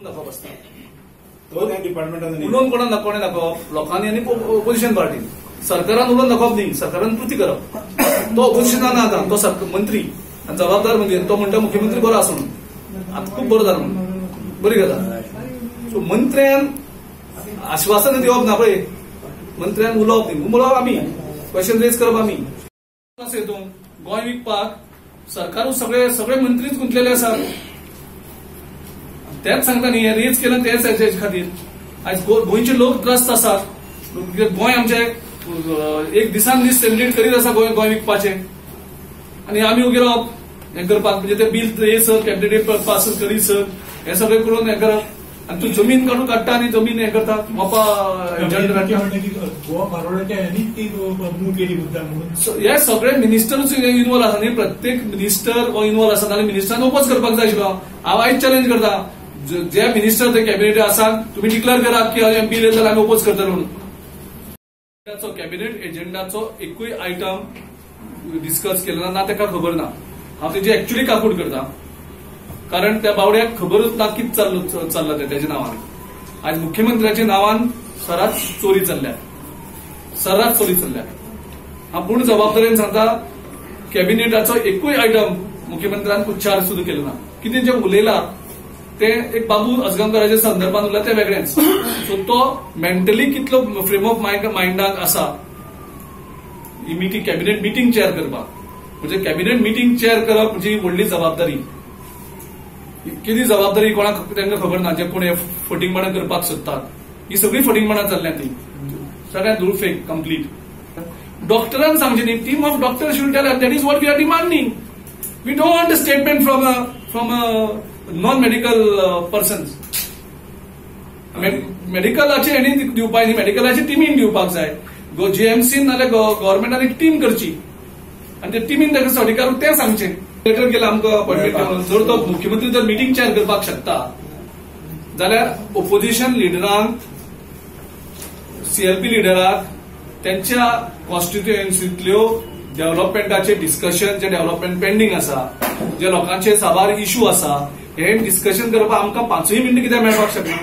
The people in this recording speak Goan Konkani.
दाखोवप आसता. डिपार्टमेंटान उलोवन कोणाक दाखोवणें दाखोवप लोकांनी आनी ओपोजिशन पार्टीन. सरकारान उलोवन दाखोवप न्ही, सरकारान कृती करप. तो ओपोजिशनान आतां तो मंत्री आनी जबाबदार मंत्री, तो म्हणटा मुख्यमंत्री बरो आसा म्हणून, आतां खूब बरो जाला म्हणून, बरी गजाल. सो मंत्र्यान आश्वासन दिवप ना पळय, मंत्र्यान उलोवप न्ही, उलोवप आमी, क्वेश्चन रेज करप आमी. हितून गोंय विकपाक सरकारूच सगळे सगळे मंत्रीच गुंतलेले आसात. तेच सांगता न्ही, हे रेज केलं तेच हेचे खातीर आयज गोंयचे लोक त्रस्त आसात. गोंय आमचे एक दिसान दीस सेलिब्रेट करीत आसा गोंय गोंय विकपाचें आनी आमी उगी रावप हें करपाक. म्हणजे ते बील येयसर कॅबिनेट पास करीसर हें सगळें करून हें करप आनी तूं जमीन काडून काडटा आनी जमीन हें करता मोपा एजंट काडटा. हे सगळे मिनिस्टरूच इन्वॉल्व आसा न्ही, प्रत्येक मिनिस्टर हो इन्वॉल्व आसा. नाल्यार मिनिस्टरान ओपोज करपाक जाय आशिल्लो. हांव आयज चॅलेंज करता, जे मिनिस्टर ते कॅबिनेट आसा तुमी डिक्लेअर करात की हें बील येता जाल्यार आमी ओपोज करतले म्हणून. कॅबिनेट एजेंडाचो एकूय आयटम डिस्कस केलो ना, ना ताका खबर ना. हांव तेजी एक्च्युअली काकूट करता, कारण त्या बावड्याक खबरूच ना कितें चल्लां तें तेज्या नांवान. आयज मुख्यमंत्र्याच्या नांवान सरास चोरी चल्ल्या, सरास चोरी चल्ल्या. हांव पूर्ण जबाबदारीन सांगता, कॅबिनेटाचो एकूय आयटम मुख्यमंत्र्यान उच्चार सुद्दां केलो ना. कितें जें उलयलां तें एक बाबू आजगांवकाराच्या संदर्भात उरला तें वेगळेंच. सो तो मेंटली कितलो फ्रेम ऑफ मायंडाक आसा ही मिटींग, कॅबिनेट मिटींग चेअर करपाक. म्हणजे कॅबिनेट मिटींग चेअर करप म्हणजे ही व्हडली जबाबदारी. कितें जबाबदारी कोणाक तांकां खबर ना, जे कोण हे फटींगपणां करपाक सोदतात. ही सगळी फटींगपणां चल्ल्या ती सगळ्या धूळ फेक कंप्लीट. डॉक्टरान सांगचें न्ही, team of doctor should tell, that is what we are demanding. We don't want a statement from non medical persons. मेडिकलाचे हेणी दिवपाक न्ही, मेडिकलाची टिमीन दिवपाक जाय. जीएमसीन नाल्यार गव्हर्मेंटान एक टीम करची आनी त्या टिमीन ताका सर्टिकार तें सांगचें. लेटर केला आमकां अपॉयंटमेंट. जर तो मुख्यमंत्री जर मिटींग चेअर करपाक शकता जाल्यार ओपोजिशन लिडरांक, सीएलपी लिडराक त्यांच्या कॉन्स्टिट्युएन्सींतल्यो डेव्हलपमेंटाचे डिस्कशन, जे डेव्हलपमेंट पेंडींग आसा, जे लोकांचे साबार इशू आसा, हे डिस्कशन करपाक आमकां 5 मिनटां कित्याक मेळपाक शकना?